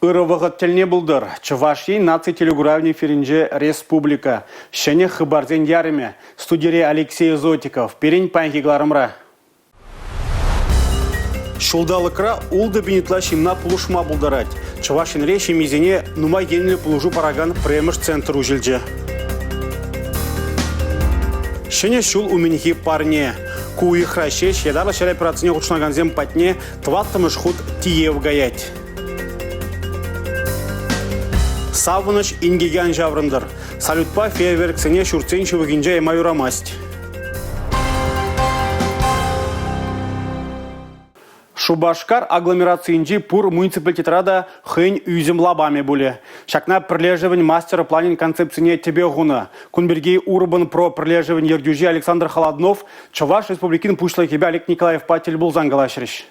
Ырӑ вӑхӑт тӗлне пултӑр. Чӑваш Ен наци телекуравӗн эфирӗнче «Республика. Ҫӗнӗ хыпарсен ярӑмӗ». Студире Алексей Зотиков. Пирӗн паянхи кӑларӑмра. Ҫулталӑкра 6 000 ытла ҫынна пулӑшма пултарать. Чӑваш Енре ҫемьесене нумай енлӗ пулӑшу паракан пӗрремӗш центр уҫӑлчӗ. Ҫӗнӗ ҫул умӗнхи парне. Ку уйӑхра ҫеҫ ятарлӑ ҫар операцине хутшӑнакансем патне тӑваттӑмӗш хут тиев каять. Савӑнӑҫ инкеке ан ҫаврӑнтӑр. Салютпа фейерверксене ҫуртсен ҫывӑхӗнче яма юрамасть. Шупашкар агломерацийӗнчи пур муниципалитетра та хӑйӗн ӳсӗм лапамӗ пулӗ. Ҫакна пӗрлешӗвӗн мастер-планӗн концепцине тӗпе хунӑ. Кун пирки Урбан Про пӗрлешӗвӗн ертӳҫи Александр Холоднов Чӑваш Республикин Пуҫлӑхӗпе Олег Николаевпа тӗл пулсан калаҫрӗҫ.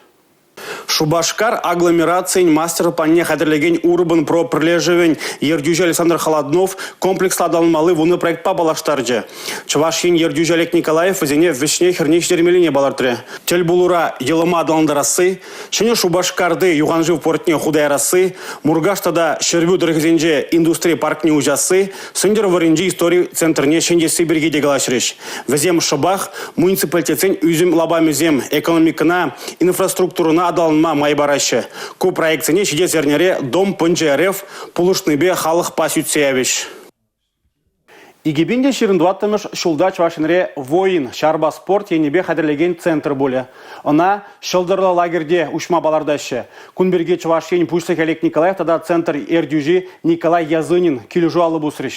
Шупашкар агломерацийӗн мастер-планне хатӗрлекен Урбан Про пӗрлешӗвӗн ертӳҫи Александр Холоднов комплекслӑ аталанмалли вунӑ проектпа паллаштарчӗ. Чӑваш Ен ертӳҫи Олег Николаев вӗсене вӗҫне-хӗрне ҫитермеллине палӑртрӗ. Тӗл пулура йӑлӑма аталантарасси, Ҫӗнӗ Шупашкарти юханшыв портне хута ярасси, Муркаш тата Ҫӗрпӳ тӑрӑхӗсенче индустри паркне уҫасси, Сӗнтӗрвӑрринчи истори центрне ҫӗнетесси пирки те калаҫрӗҫ. Вӗсем шӑпах муниципалитетсен ӳсӗм лапамӗсем экономикӑна, инфраструктурӑна аталанма май параҫҫӗ. Ку проектсене ҫитес эрнере Дом пӑнчӑ РФ пулӑшнипе халӑхпа сӳтсе явӗҫ. 2024-мӗш ҫулта Чӑваш Енре «Воин» ҫарпа спорт енӗпе хатӗрлекен центр пулӗ. Ӑна Ҫӑлтӑрлӑ лагерьте уҫма палӑртаҫҫӗ. Кун пирки Чӑваш Ен Пуҫлӑхӗ Олег Николаев тата центр ертӳҫи Николай Язынин килӗшӳ алӑ пусрӗҫ.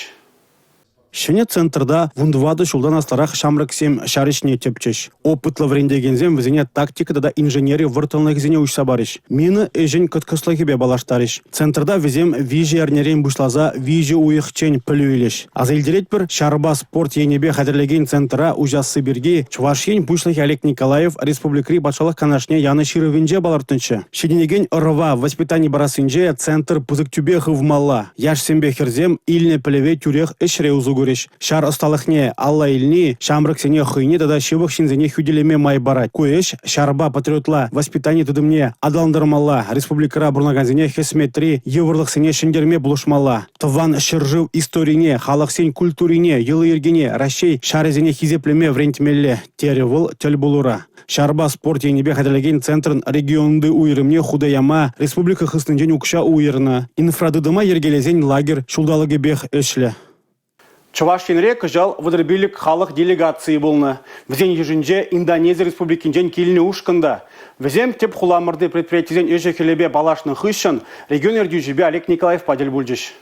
Ҫӗнӗ центрта 14 ҫултан аслӑрах ҫамрӑксем ҫар ӗҫне тӗпчӗҫ. Опытлӑ вӗрентекенсем вӗсене тактика тата инженери вӑрттӑнлӑхӗсене уҫса парӗҫ, мина ӗҫӗн кӑткӑслӑхӗпе паллаштарӗҫ. Центрта вӗсем виҫӗ эрнерен пуҫласа виҫӗ уйӑхчен пӗлӳ илӗҫ. Аса илтеретпӗр, ҫарпа спорт енӗпе хатӗрлекен центра уҫасси пирки Чӑваш Ен Пуҫлӑхӗ Олег Николаев республикӑри Патшалӑх Канашне янӑ ҫырӑвӗнче палӑртнӑччӗ. Ҫитӗнекен ӑрӑва воспитани парассинче центр пысӑк тӳпе хывмалла. Яшсемпе хӗрсем илнӗ пӗлӗве тӳрех ӗҫре усӑ курӗҫ. Ҫар ӑсталӑхне алла илни ҫамрӑксене хӑйне тата ҫывӑх ҫынсене хӳтӗлеме май парать. Ку ӗҫ ҫарпа патриотла воспитани тытӑмне аталантармалла, республикӑра пурӑнакансене хӗсметри йывӑрлӑхсене ҫӗнтерме пулӑшмалла. Тӑван ҫӗршыв историне, халӑхсен культурине, йӑли-йӗркине, Раҫҫей ҫарӗсене хисеплеме вӗрентмелле, терӗ вӑл тӗл пулура. Ҫарпа спорт енӗпе хатӗрлекен центрӑн регионти уйрӑмне хута яма республика хыснинчен укҫа уйӑрнӑ. Инфратытӑма йӗркелесен лагерь ҫулталӑкӗпех ӗҫлӗ. Чӑваш Енре кӑҫал 35 халӑх делегацийӗ пулнӑ. Вӗсен йышӗнче Индонези Республикинчен килнӗ ушкӑн та. Вӗсем тӗп хуламӑрти предприятисен ӗҫӗ-хӗлӗпе паллашнӑ хыҫҫӑн регион ертӳҫипе Олег Николаевпа тӗл пулчӗҫ.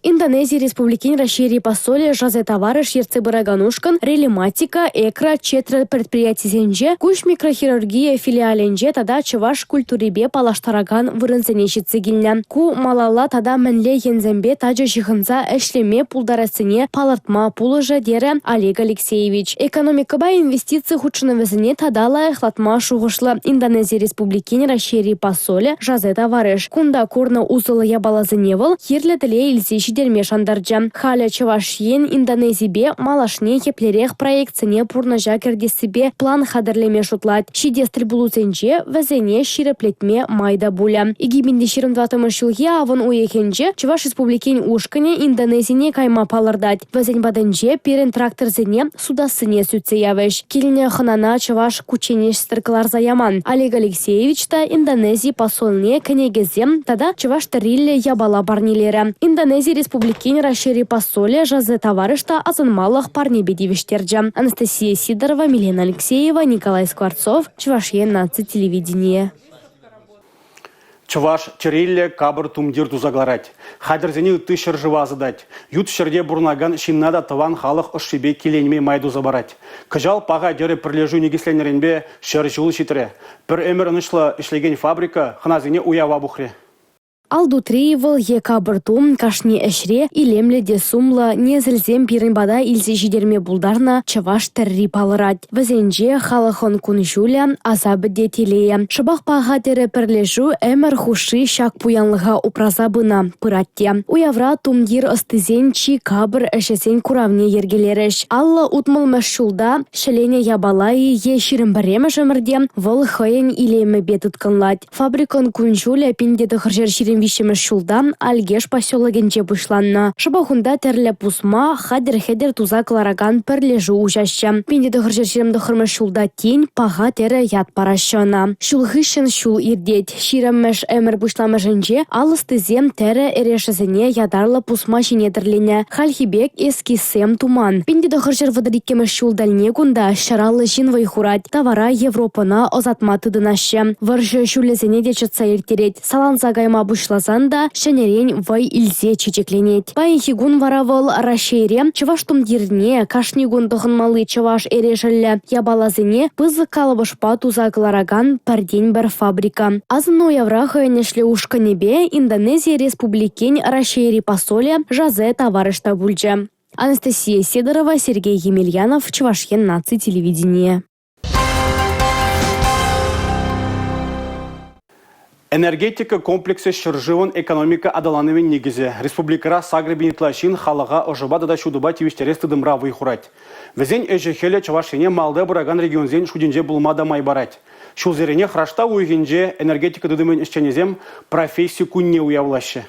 Индонези Республикин Раҫҫейри посолӗ Жозе Тавареш ертсе пыракан ушкӑн Релематика, Экра, Четра предприятисенче, куҫ микрохирургийӗ филиалӗнче тата чӑваш культурипе паллаштаракан вырӑнсене ҫитсе килнӗ. Ку малалла тата мӗнле енсемпе тачӑ ҫыхӑнса ӗҫлеме пултарассине палӑртма пулӑшӗ терӗ Олег Алексеевич. Экономикӑпа инвестици хутшӑнӑвӗсене тата лайӑхлатма шухӑшлӑ Индонези Республикин Раҫҫейри посолӗ Жозе Тавареш. Кунта курнӑ усӑллӑ япаласене вӑл кирлӗ тӗле илсе ҫитерме шантарчӗ. Халӗ Чӑваш Ен Индонезипе малашне еплерех проектсене пурнӑҫа кӗртессипе план хатӗрлеме шутлать. Ҫитес тӗлпулусенче вӗсене ҫирӗплетме май та пулӗ. 2024 ҫулхи авӑн уйӑхӗнче Чӑваш Республикин ушкӑнӗ Индонезине кайма палӑртать. Вӗсен патӗнче пирӗн тракторсене сутассине сӳтсе явӗҫ. Килнӗ хӑнана чӑваш кучченеҫсӗр кӑларса яман. Олег Алексеевич та Индонези посолне кӗнекесем тата чӑваш тӗрриллӗ япала парнелерӗ. Индонези Республикин Раҫҫейри посолӗ Жозе Тавареш та асӑнмалӑх парнепе тивӗҫтерчӗ. Анастасия Сидорова, Милена Алексеева, Николай Скворцов, Чӑваш Ен наци телевиденийӗ. Чӑваш тӗриллӗ капӑр тумтир туса кӑларать. Хатӗрсене ытти ҫӗршыва ӑсатать. Ют ҫӗрте пурӑнакан ҫынна та тӑван халӑх ӑшшипе киленме май туса парать. Кӑҫал Паха тӗрӗ пӗрлешӳ никӗсленнӗренпе ҫӗр ҫул ҫитрӗ. Пӗр ӗмӗр ӑнӑҫлӑ ӗҫлекен фабрика хӑнасене уява пухрӗ. Ал тутри вӑл е капӑр тум кашни ӗҫре илемлӗ те сумлӑ несӗлсем пирӗн пата илсе ҫитерме пултарнӑ чӑваш тӗрри палӑрать. Вӗсенче халӑхӑн кун-ҫулӗ, асапӗ те телейӗ. Шӑпах Паха тӗрӗ пӗрлешӳ ӗмӗр хушши ҫак пуянлӑха упраса пынӑ, пырать те. Уявра тумтир ӑстисен чи капӑр ӗҫӗсен куравне йӗркелерӗҫ. 50-60мӗш ҫулта ҫӗленӗ япала-и е 21-мӗш ӗмӗрте вӑл хӑйӗн илемӗпе тыткӑнлать. Фабрикӑн кун-ҫулӗ 1923. 1923-мӗш ҫулта Алькеш поселокӗнче пуҫланнӑ. Шӑпах унта тӗрлӗ пусма, хатӗр-хӗтӗр туса кӑларакан пӗрлешӳ уҫаҫҫӗ. 1929-мӗш ҫулта тин «Паха тӗрӗ» ят параҫҫӗ ӑна. Ҫул хыҫҫӑн ҫул иртет. 20-мӗш ӗмӗр пуҫламӑшӗнче ал ӑстисем тӗрӗ эрешӗсене ятарлӑ пусма ҫине тӗрленӗ. Хальхи пек эскизсем туман. 1932-мӗш ҫул тӗлне кунта 150 ҫын вӑй хурать. Тавара Европӑна ӑсатма тытӑнаҫҫӗ. Вӑрҫӑ ҫулӗсене те чӑтса ирттерет. Саланса кайма пуҫласан та ҫӗнӗрен вӑй илсе чечекленет. Паянхи кун вара вӑл Раҫҫейре чӑваш тумтирне, кашни кун тӑхӑнмалли чӑваш эрешӗллӗ япаласене пысӑк калӑпӑшпа туса кӑларакан пӗртен-пӗр фабрика. Асӑннӑ уявра хӑйӗн ӗҫлӗ ушкӑнӗпе Индонези Республикин Раҫҫейри посолӗ Жозе Тавареш та пулчӗ. Анастасия Сидорова, Сергей Емельянов, Чӑваш Ен наци телевиденийӗ. Энергетика комплексӗ ҫӗршывӑн экономика аталанӑвӗн никӗсӗ. Республикӑра 8 000 ытла ҫын халӑха ӑшӑпа тата ҫутӑпа тивӗҫтерес тытӑмра вӑй хурать. Вӗсен ӗҫӗ-хӗлӗ Чӑваш Ене малта пыракан регионсен шутӗнче пулма та май парать. Ҫулсеренех раштав уйӑхӗнче энергетика тытӑмӗн ӗҫченӗсем професси кунне уявлаҫҫӗ.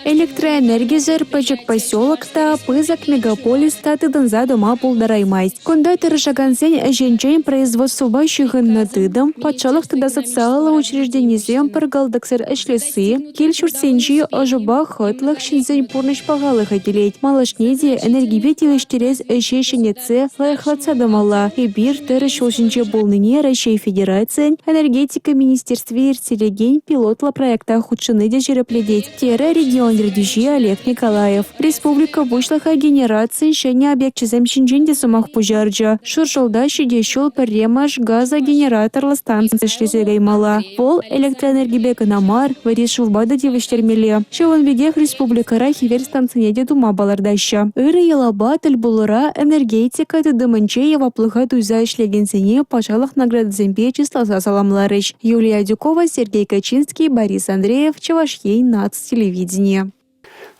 Электроэнергисӗр пӗчӗк поселок та, пысӑк мегаполис та тытӑнса тӑма пултараймасть. Кунта тӑрӑшакансен ӗҫӗнчен производствӑпа ҫыхӑннӑ тытӑм, патшалӑх тата социаллӑ учрежденисем пӗр кӑлтӑксӑр ӗҫлесси, кил-ҫуртсенчи ӑшӑпа хӑтлӑх ҫынсен пурнӑҫ пахалӑхӗ килет. Малашне те энергипе тивӗҫтерес ӗҫе ҫӗнетсе, лайӑхлатса тӑмалла. Эпир тӗрӗс ҫул ҫинче пулнине Раҫҫей Федерацийӗн Энергетика министерстви ирттерекен пилотлӑ проекта хутшӑнни те ҫирӗплетет, терӗ регион ертӳҫи Олег Николаев. Республика Пуҫлӑхӗ генерацин ҫӗнӗ объекчӗсем ҫинчен те сӑмах пуҫарчӗ. Шуршӑлта ҫитес ҫул пӗрремӗш газогенераторлӑ станци ӗҫлесе каймалла. Вӑл электроэнергипе кӑна мар, вӗри шывпа та тивӗҫтермелле. Ҫавӑн пекех республикӑра хӗвел станцине те тума палӑртаҫҫӗ. Ырӑ йӑлапа тӗл пулура энергетика тытӑмӗнче яваплӑха туйса ӗҫлекенсене патшалӑх наградисемпе чысласа саламларӗҫ. Юлия Адюкова, Сергей Качинский, Борис Андреев, Чӑваш Ен наци телевиденийӗ.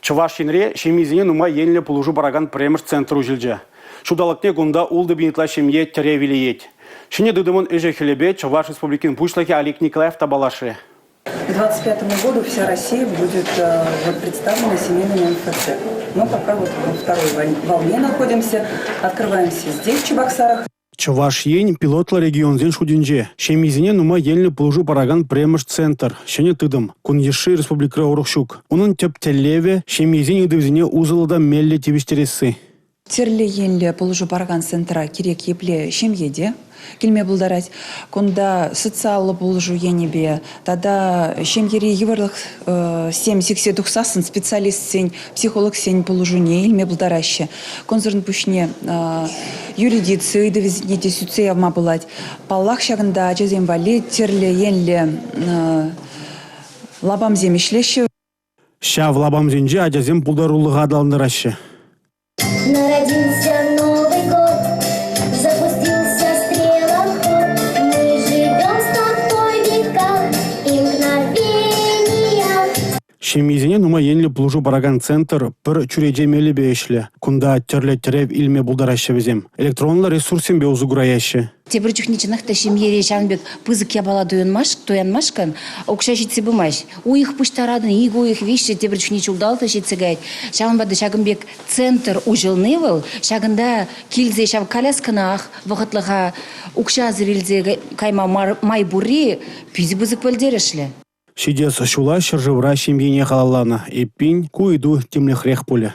Чӑваш Енре ҫемьесене нумай енлӗ пулӑшу паракан пӗрремӗш центр уҫӑлчӗ. Ҫулталӑкне кунта 6 000 ытла ҫемье тӗрев илеет. Ҫӗнӗ тытӑмӑн ӗҫӗ-хӗлӗпе Чӑваш Республикин Пуҫлӑхӗ Олег Николаев та паллашрӗ. К 2025 году вся Россия будет вот представлена семейными МФЦ. Мы пока вот во второй волне находимся. Открываемся здесь, в Чебоксарах. Чӑваш Ен пилотлӑ регионсен шутӗнче. Ҫемьесене нумай енлӗ пулӑшу паракан пӗрремӗш центр, ҫӗнӗ тытӑм. Кун йышши республикӑра урӑх ҫук. Унӑн тӗп тӗллевӗ – ҫемьесен ыйтӑвӗсене усӑллӑ та меллӗ тивӗҫтересси. Тӗрлӗ енлӗ пулӑшу паракан центра кирек епле ҫемье те килме пултарать. Кунта социаллӑ пулӑшу енӗпе тата ҫемьери йывӑрлӑхсем сиксе тухсассӑн специалистсен, психологсен пулӑшуне илме пултараҫҫӗ. Кунсӑрӑн пуҫне юридици ыйтӑвӗсене те сӳтсе явма пулать. Паллах, ҫакӑнта ачасем валли тӗрлӗ енлӗ лапамсем ӗҫлеҫҫӗ. Ҫав лапамсенче ачасем пултарулӑха аталантараҫҫӗ. Народился Новый год, запустился стрелоход. Мы живем с тобой в веках и мгновениях. Ҫемьесене нумай енлӗ пулӑшу паракан центр пӗр чӳрече мелӗпе ӗҫлӗ. Кунта тӗрлӗ тӗрев илме пултараҫҫӗ вӗсем. Электронлӑ ресурссемпе усӑ кураяҫҫӗ. Тепӗр чухне чӑнах та ҫемьере ҫавӑн пек пысӑк япала туянмашкӑн укҫа ҫитсе пымасть. Уйӑх пуҫтаратӑн, ик уйӑх, виҫҫӗ, тепӗр чухне ҫулталӑк та ҫитсе каять. Ҫавӑнпа та ҫакӑн пек центр уҫӑлни вӑл ҫакӑнта килсе ҫав коляскӑнах вӑхӑтлӑха укҫасӑр илсе кайма май пурри питӗ пысӑк пӗлтерӗшлӗ. Ҫитес ҫула ҫӗршывра ҫемьене халалланӑ. Эппин, ку ыйту тимлӗхрех пулӗ.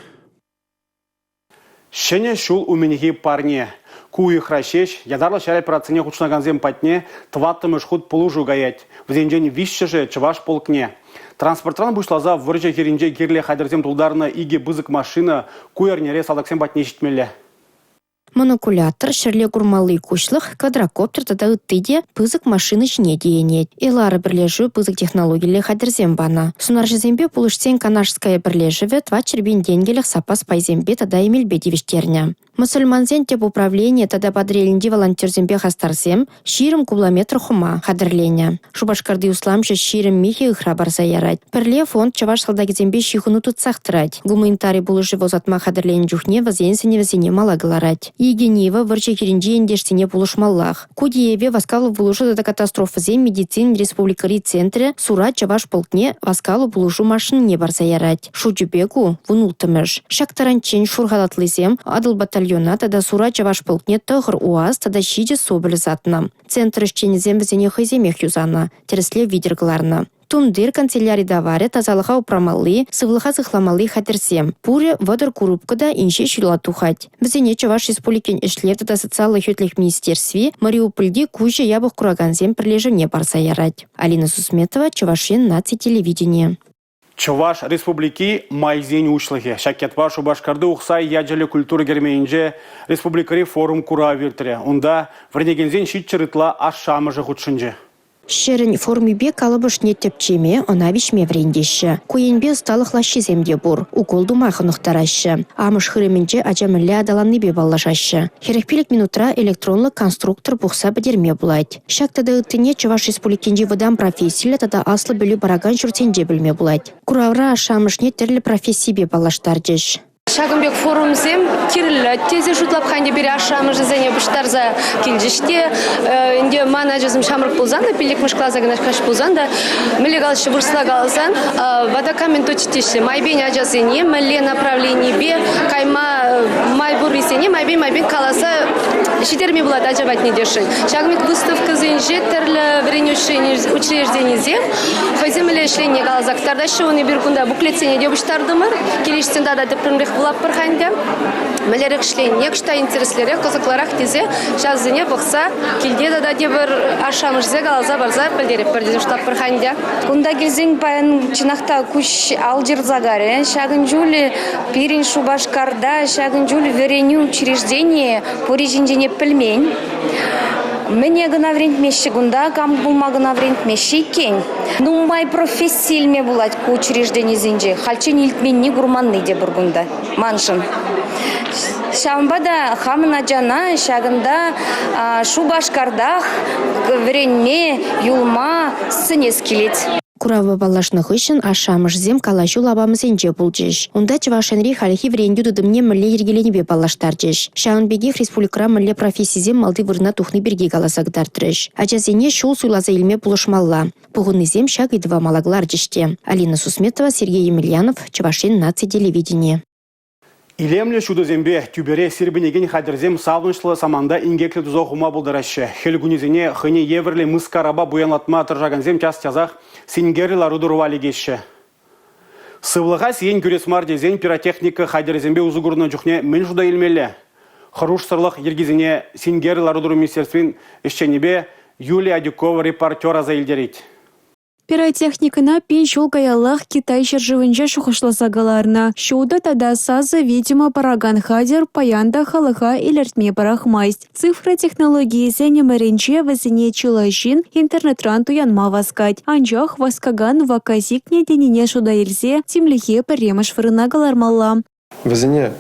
Ҫӗнӗ ҫул умӗнхи парне. Ку уйӑхра ҫеҫ ятарлӑ ҫар операцине хутшӑнакансем патне тӑваттӑмӗш хут пулӑшу каять. Вӗсенчен виҫҫӗшӗ чӑваш полкне. Транспортран пуҫласа вӑрҫӑ хирӗнче кирлӗ хатӗрсем тултарнӑ икӗ пысӑк машина ку эрнере салтаксем патне ҫитмелле. Монокулятор, ҫӗрле курмалли куҫлӑх, квадрокоптер тата ытти те пысӑк машина ҫине тиенет. «Элара» пӗрлешӳ пысӑк технологиллӗ хатӗрсем панӑ. Сунарҫӑсемпе пулӑҫсен «Канашская» пӗрлешӗвӗ 400 пин тенкӗлӗх саппас пайсемпе тата эмелпе тивӗҫтернӗ. Мӑсӑльмансен тӗп управленийӗ тата Патӑрьелӗнчи волонтерсемпе хастарсем 20 кубла метр хӑма хатӗрленӗ. Шупашкарти усламҫӑ 20 михӗ ыхра парса ярать. Пӗрле фонд чӑваш салтакӗсемпе ҫыхӑну тытсах тӑрать. Гуманитари пулӑшӑвӗ ӑсатма хатӗрленӗ чухне вӗсен сӗнӗвӗсене мала кӑларать. Икӗ Нива вӑрҫӑ хирӗнчи ентешсене пулӑшмаллах. Ку тиеве васкавлӑ пулӑшу тата катастрофӑсен медицинин республикӑри центрӗ Сура чӑваш полкне васкавлӑ пулӑшу машинине парса ярать. Шучӗпе ку – 16-мӗш. Ҫак таранччен шур халатлисем Атӑл батальона тата Сура чӑваш полкне 9 УАЗ тата 7 Соболь ӑсатнӑ. Центр ӗҫченӗсем вӗсене хӑйсемех юсанӑ, тӗрӗслев витӗр кӑларнӑ. Тумтир, канцеляри таварӗ, тасалӑха упрамалли, сывлӑха сыхламалли хатӗрсем. Пурӗ 30 курупка та инҫе ҫула тухать. Вӗсене Чӑваш Республикин ӗҫлев тата социаллӑ хӳтлӗх министерстви Мариупольти куҫӗ япӑх куракансен пӗрлешӗвне парса ярать. Алина Сусметова, Чӑваш Ен наци телевиденийӗ. Чӑваш Республики майсен уҫлӑхӗ. Ҫак ятпа Шупашкарти Ухсай ячӗллӗ культура керменӗнче республикӑри форум курав иртрӗ. Унта вӗренекенсен 700 ытла ашшӗ-амӑшӗ хутшӑнчӗ. Ҫӗрӗн формипе калӑпӑшне тӗпчеме, ӑна виҫме вӗрентеҫҫӗ. Ку енпе ӑсталӑх лаҫҫисем те пур. Укол тума хӑнӑхтараҫҫӗ. Амӑш хырӑмӗнче ача мӗнле аталаннипе паллашаҫҫӗ. 45 минутра электронлӑ конструктор пухса пӗтерме пулать. Ҫак тата ыттине Чӑваш Республикинчи вӑтам профессиллӗ тата аслӑ пӗлӳ паракан ҫуртсенче пӗлме пулать. Куравра ашшӗ-амӑшне тӗрлӗ профессипе паллаштарчӗҫ. Ҫакӑн пек форумсем кирлӗ тесе шутлап-ха ӗнтӗ пире ашшӗ-амӑшӗсене пуҫтарса килчӗҫ те. Ӗнтӗ ман ачасем ҫамрӑк пулсан та, пиллӗкмӗш класа кӑна каҫ пулсан та, мӗнле калаҫҫӗ вырӑсла каласан, вода камень точит теҫҫӗ. Майпен ачасене мӗнле направленипе кайма май пуррисене майпен-майпен каласа ҫитерме пулать ача патне тесшӗн. Ҫакӑн пек выставкӑсенче тӗрлӗ вӗренӳ учрежденисем хӑйсем мӗнле ӗҫленине каласа кӑтартаҫҫӗ. Ун эпир кунта буклетсене те пуҫтартӑмӑр. Килӗшсен тата тӗплӗнрех вулатпӑр-ха ӗнтӗ. Мӗнлерех ӗҫленине кӑшта интереслӗрех, кӑсӑклӑрах тесе ҫавсене пӑхса килте тата тепӗр ашшӗ-амӑшӗсене каласа парса пӗлтеретпӗр тесе шутлатпӑр-ха ӗнтӗ. Кунта килсен паян чӑнах та куҫ алчӑрса карӗ. Ҫакӑн чулӗ пирӗн Шупашкарта ҫакӑн чуль вӗренӳ учрежденийӗ пурри ҫинчен эп пӗлмен. Мӗне кӑна вӗрентмеҫҫӗ кунта, кам пулма кӑна вӗрентмеҫҫӗ иккен. Нумай професси илме пулать ку учрежденисенче. Хальччен илтменни, курманни те пур кунта маншӑн. Ҫавӑнпа та хамӑн ачана ҫакӑнта Шупашкартах вӗренме юлма сӗнес килет. Куравпа паллашнӑ хыҫҫӑн ашшӗ-амӑшӗсем калаҫу лапамӗсенче пулчӗҫ. Унта Чӑваш Енри хальхи вӗрентӳ тытӑмне мӗнле йӗркеленипе паллаштарчӗҫ. Ҫавӑн пекех республикӑра мӗнле профессисем малти вырӑна тухни пирки каласа кӑтартрӗҫ. Ачасене ҫул суйласа илме пулӑшмалла. Пухӑннисем ҫак ыйтӑва мала кӑларчӗҫ те. Алина Сусметова, Сергей Емельянов, Чӑваш Ен наци телевиденийӗ. Илемлӗ ҫутӑсемпе тӳпере сирпӗнекен хатӗрсем савӑнӑҫлӑ саманта инкеклӗ туса хума пултараҫҫӗ. Хӗл кунӗсене хӑйне евӗрлӗ мыскарапа пуянлатма тӑрӑшакансем час-часах синкерлӗ лару-тӑрӑва лекеҫҫӗ. Сывлӑха сиен кӳрес мар тесен пиротехника хатӗрӗсемпе усӑ курнӑ чухне мӗн шута илмелле? Хӑрушсӑрлӑх йӗркисене синкерлӗ лару-тӑру министерствин ӗҫченӗпе Юлия Адюкова репортер аса илтерет. Пиротехникӑна пин ҫул каяллах Китай ҫӗршывӗнче шухӑшласа кӑларнӑ. Ҫутӑ тата сасӑ витӗмӗ паракан хатӗр паян та халӑха илӗртме пӑрахмасть. Цифра технологийӗсен ӗмӗрӗнче вӗсене чылай ҫын интернетран туянма васкать. Анчах васкакан вакка сикнӗ тенине шута илсе тимлӗхе пӗрремӗш вырӑна кӑлармалла. Вӗсене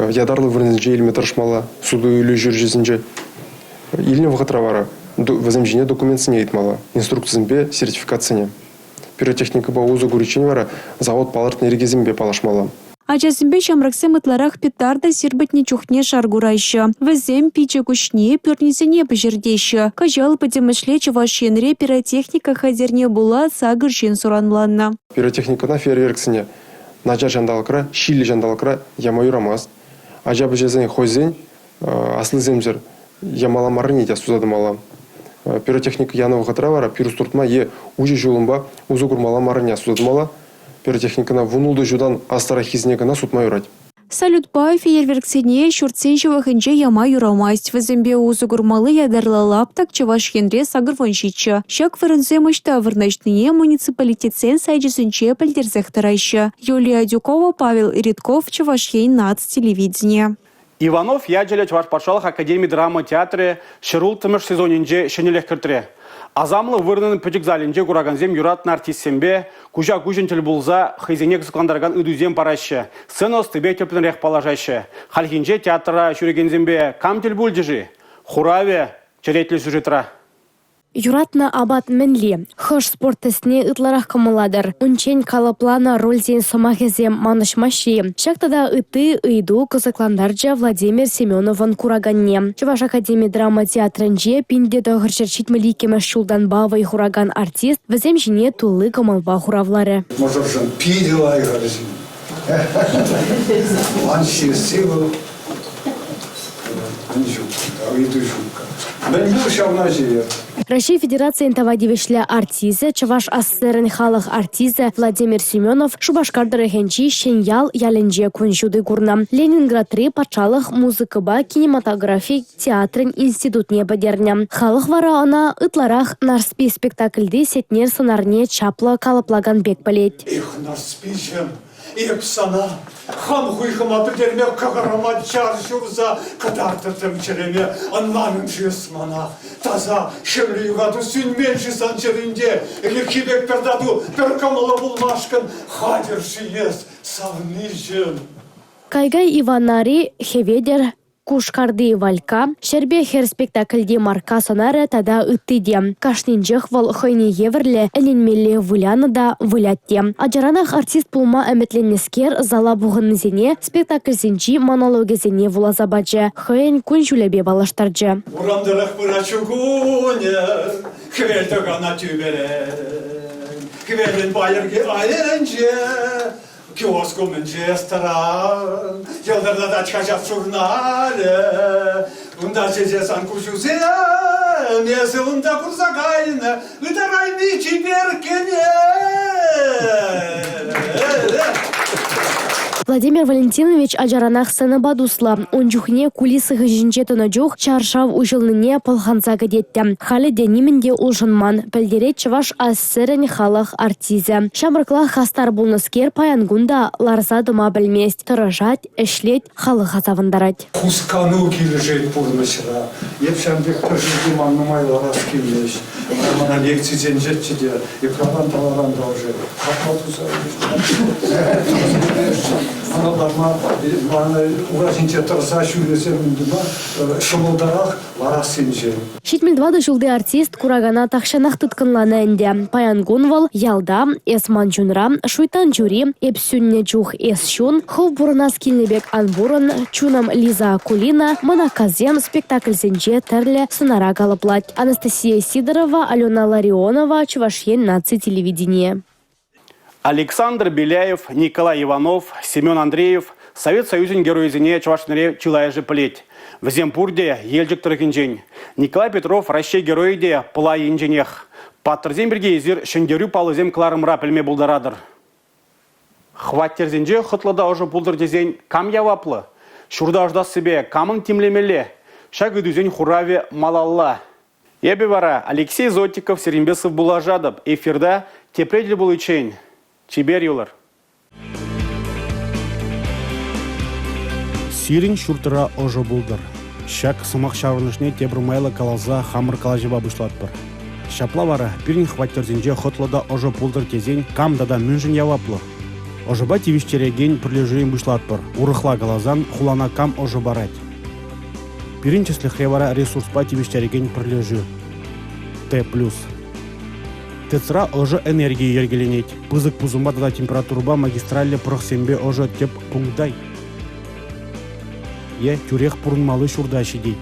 ятарлӑ вырӑнсенче илме тӑрӑшмалла, суту-илӳ ҫурчӗсенче. Илнӗ вӑхӑтра вара вӗсем ҫине документсене ыйтмалла, инструкцисемпе сертификатсене. Пиротехникӑпа усӑ куриччен вара завод палӑртнӑ йӗркесемпе паллашмалла. Ачасемпе ҫамрӑксем ытларах петарда сирпӗтнӗ чухне шар кураҫҫӗ. Вӗсем пичӗ-куҫне, пӳрнисене пӗҫертеҫҫӗ. Кӑҫал пӗтӗмӗшле Чӑваш Енре пиротехника хатӗрне пула сакӑр ҫын суранланнӑ. Пиротехникӑна фейерверксене начар ҫанталӑкра, ҫиллӗ ҫанталӑкра яма юрамасть. Ача-пӑчасен хӑйсен аслисемсӗр ямалла маррине те астуса тӑмалла. Пиротехника янӑ вӑхӑтра вара пирус туртма е уҫӑ ҫулӑмпа усӑ курмалла маррине астуса тӑмалла. Пиротехникӑна вунултӑ ҫутан аслӑраххисене кӑна сутма юрать. Салютпа фейерверксене ҫуртсен ҫывӑхӗнче яма юрамасть. Вӗсемпе усӑ курмалли ятарлӑ лаптӑк Чӑваш Енре 87. Ҫак вырӑнсем ӑҫта вырнаҫнине муниципалитетсен сайчӗсенче пӗлтерсех тӑраҫҫӗ. Юлия Адюкова, Павел Ритков, Чӑваш Ен наци телевиденийӗ. Иванов ячӗллӗ Чӑваш патшалӑх академи драма театрӗ 106-мӗш сезонӗнче ҫӗнӗлӗх кӗртрӗ. Асамлӑ вырӑнӑн пӗчӗк залӗнче куракансем юратнӑ артистсемпе куҫа-куҫӑн тӗл пулса хӑйсене кӑсӑклантаракан ыйтусем параҫҫӗ, сцена ӑстипе тӗплӗнрех паллашаҫҫӗ. Хальхинче театра ҫӳрекенсемпе кам тӗл пулчӗ-ши? Хуравӗ черетлӗ сюжетра. Юратнӑ апат мӗнли? Хӑш спорт тӗсне ытларах кӑмӑллатӑр? Унччен калӑпланӑ рольсен сӑмахӗсем манӑҫмаҫҫӗ-и? Ҫак тата ытти ыйту кӑсӑклантарчӗ Владимир Семеновӑн кураканне. Чӑваш академи драма театрӗнче 1972-мӗш ҫултанпа вӑй хуракан артист вӗсем ҫине тулли кӑмӑлпа хуравларӗ. Мӑшӑршӑн питӗ лайӑх арҫын. Ман ҫирсе вӑл мӗн ҫук, ыйту ҫук. Мӗн пур ҫавна ҫиер. Раҫҫей Федерацийӗн тава тивӗҫлӗ артисчӗ, Чӑваш АССРӗн халӑх артисчӗ Владимир Семенов Шупашкар тӑрӑхӗнчи Ҫӗньял ялӗнче кун ҫути курнӑ. Ленинградри патшалӑх музыкӑпа кинематографи театрӗн институтне пӗтернӗ. Халӑх вара ӑна ытларах «Нарспи» спектакльти Сетнер сӑнарне чаплӑ калӑплакан пек пӗлет. Эх, Нарспиҫӗм, эп сана хам хуйхӑма пӗтерме кӑкӑрӑма чар ҫурса кӑтартӑттӑм чӗреме. Ӑнланӑн-ши эс мана? Таса, хӗрлӗ юрату сӳнмен-ши сан чӗрӳнте? Ӗлӗкхи пек пӗр тату, пӗр кӑмӑллӑ пулмашкӑн хатӗр-ши эс, савниҫӗм? Кай-кай Иванари Хӗветӗр Кушкарти Валька, «Ҫӗрпе хӗр» спектакльти Марка сӑнарӗ тата ытти те. Кашнинчех вӑл хӑйне евӗрлӗ, ӗненмелле вылянӑ та, вылять те. Ачаранах артист пулма ӗмӗтленнӗскер зала пухӑннисене спектакльсенчи монологӗсене вуласа пачӗ, хӑйӗн кун-ҫулӗпе паллаштарчӗ. Урам тӑрӑх пырать ҫу кунӗ, хӗвел тӑкӑнать тӳперен. Хӗвелӗн пайӑрки айӗнче Киоск умӗнче тӑран, йӑлтӑртатать хаҫат-журналӗ. Унта чече сан куҫусем, эсӗ унта курса кайнӑ ытарайми чиперккене. Владимир Валентинович ачаранах сценӑпа туслӑ. Ун чухне кулиса хыҫӗнче тӑнӑ чух чаршав уҫӑлнине пӑлханса кӗтеттӗм. Халӗ те нимӗн те улшӑнман, пӗлтерет Чӑваш АССРӗн халӑх артисчӗ. Ҫамрӑклах хастар пулнӑскер паян кун та ларса тӑма пӗлмест, тӑрӑшать, ӗҫлет, халӑха савӑнтарать. Хускану килӗшет пурнӑҫра. Эп ҫавӑн пек пӗр ҫӗрте ман нумай ларас килмест. Мана лекцисенчеччӗ те, эп ялан-таларан та уже капла туса Мана ларма, мана ура ҫинче тӑрса ҫӳресе мӗн тума ҫӑмӑлтарах ларассинчен. 74 ҫулти артист куракана тахҫанах тыткӑнланӑ ӗнтӗ. Паян кун вӑл «Ялта», «Эс ман чунра», «Шуйттан чури», «Эп сӳннӗ чух эс ҫун», «Хӑв пурӑнас килнӗ пек ан пурӑн», «Чунӑм Лиза Акулина», «Мӑнаккасем» спектакльсенче тӗрлӗ сӑнара калӑплать. Анастасия Сидорова, Алена Ларионова, Чӑваш Ен наци телевиденийӗ. Александр Беляев, Николай Иванов, Семен Андреев Совет Союзӗн геройӗсене Чӑваш Енре чылайӑшӗ пӗлет. Вӗсем пурте Елчӗк тӑрӑхӗнчен. Николай Петров Раҫҫей геройӗ те Пӑла енченех. Паттӑрсем пирки эсир Ҫӗнтерӳ паллисем кӑларӑмра пӗлме пултаратӑр. Хваттерсенче хӑтлӑ та ӑшӑ пултӑр тесен кам яваплӑ? Ҫурта ӑшӑтассипе камӑн тимлемелле? Ҫак ыйтусен хуравӗ малалла. Эпӗ вара, Алексей Зотиков, сирӗнпе сывпуллашатӑп. Эфирта тепре тӗл пуличчен чипер юлӑр. Сирӗн ҫуртра ӑшӑ пултӑр. Ҫак сӑмах ҫаврӑнӑшне тепӗр майлӑ каласа хамӑр калаҫӑва пуҫлатпӑр. Ҫапла вара пирӗн хваттерсенче хӑтлӑ та ӑшӑ пултӑр тесен кам тата мӗншӗн яваплӑ? Ӑшӑпа тивӗҫтерекен пӗрлешӳрен пуҫлатпӑр. Урӑхла каласан, хулана кам ӑшӑ парать? Пирӗн тӗслӗхре вара ресурспа тивӗҫтерекен пӗрлешӳ Т+. ТЭЦра ӑшӑ энергийӗ йӗркеленет. Пысӑк пусӑмпа тата температурӑпа магистральлӗ пӑрӑхсемпе ӑшӑ тӗп пункта е тӳрех пурӑнмалли ҫурта ҫитет.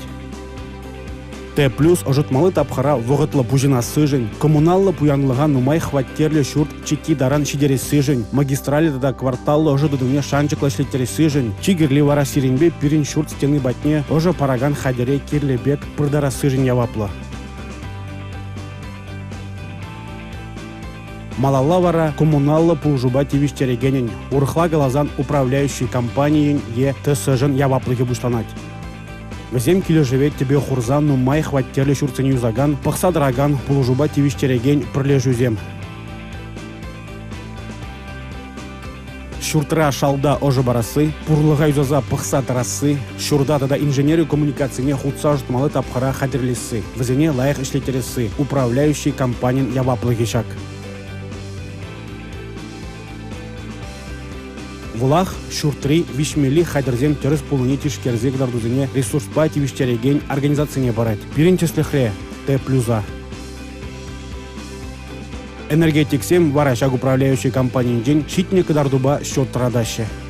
Т плюс ӑшӑтмалли тапхӑра вӑхӑтлӑ пуҫӑнассишӗн, коммуналлӑ пуянлӑха нумай хваттерлӗ ҫурт чикки таран ҫитерессишӗн, магистраллӗ тата кварталлӑ ӑшӑ тытӑмне шанчӑклӑ ӗҫлеттерессишӗн, чи кирли вара сирӗнпе пирӗн ҫурт стени патне ӑшӑ паракан хатӗре кирлӗ пек пыртарассишӗн яваплӑ. Малалла вара коммуналлӑ пулӑшупа тивӗҫтерекенӗн, урӑхла каласан управляющи компанийӗн е ТСЖӑн яваплӑхӗ пуҫланать. Вӗсем килӗшӗве тӗпе хурса нумай хваттерлӗ ҫуртсене юсакан, пӑхса тӑракан, пулӑшупа тивӗҫтерекен пӗрлешӳсем. Ҫуртра шалта ӑшӑ парасси, пурлӑха юсаса пӑхса тӑрасси, ҫурта тата инженери коммуникацине хутса ӑшӑтмалли тапхӑра хатӗрлесси, вӗсене лайӑх ӗҫлеттересси управляющи компанин яваплӑхӗ ҫак. Вӑлах ҫуртри виҫмелли хатӗрсем тӗрӗс пулнине тишкерсе кӑтартусене ресурспа тивӗҫтерекен организацине парать. Пирӗн тӗслӗхре Т плюса. Энергетиксем вара ҫак управляющи компанинчен ҫитнӗ кӑтартупа счет тӑратаҫҫӗ.